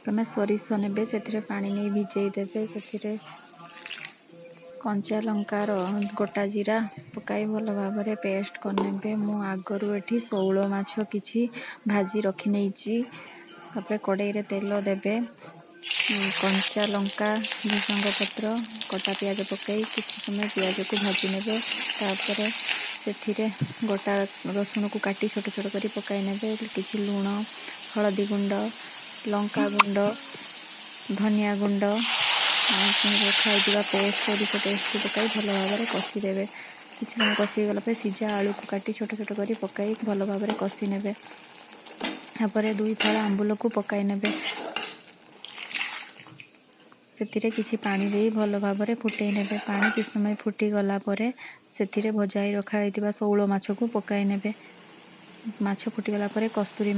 ତମେ ସୋରିଷ ନେବେ, ସେଥିରେ ପାଣି ନେଇ ଭିଜେଇ ଦେବେ। ସେଥିରେ କଞ୍ଚା ଲଙ୍କାର ଗୋଟା ଜିରା ପକାଇ ଭଲ ଭାବରେ ପେଷ୍ଟ କରିନେବେ। ମୁଁ ଆଗରୁ ଏଠି ଶେଉଳ ମାଛ କିଛି ଭାଜି ରଖିନେଇଛି। ତାପରେ କଡ଼େଇରେ ତେଲ ଦେବେ, କଞ୍ଚା ଲଙ୍କା, ଭୃସଙ୍ଗ ପତ୍ର, କଟା ପିଆଜ ପକାଇ କିଛି ସମୟ ପିଆଜକୁ ଭାଜି ନେବେ। ତାପରେ ସେଥିରେ ଗୋଟା ରସୁଣକୁ କାଟି ଛୋଟ ଛୋଟ କରି ପକାଇ ନେବେ। କିଛି ଲୁଣ, ହଳଦୀ ଗୁଣ୍ଡ, ଲଙ୍କା ଗୁଣ୍ଡ, ଧନିଆ ଗୁଣ୍ଡ, ରଖା ହେଇଥିବା ପେଷ୍ଟ, ସୋରିଷ ପେଷ୍ଟକୁ ପକାଇ ଭଲ ଭାବରେ କଷିଦେବେ। କିଛି ସମୟ କଷି ହେଇଗଲା ପରେ ସିଝା ଆଳୁକୁ କାଟି ଛୋଟ ଛୋଟ କରି ପକାଇ ଭଲ ଭାବରେ କଷି ନେବେ। ତାପରେ ଦୁଇ ଫାଳ ଆମ୍ବୁଲକୁ ପକାଇ ନେବେ। ସେଥିରେ କିଛି ପାଣି ଦେଇ ଭଲ ଭାବରେ ଫୁଟେଇ ନେବେ। ପାଣି କିଛି ସମୟ ଫୁଟିଗଲା ପରେ ସେଥିରେ ଭଜା ହେଇ ରଖା ହେଇଥିବା ଶେଉଳ ମାଛକୁ ପକାଇ ନେବେ। ମାଛ ଫୁଟିଗଲା ପରେ କସ୍ତୁରୀ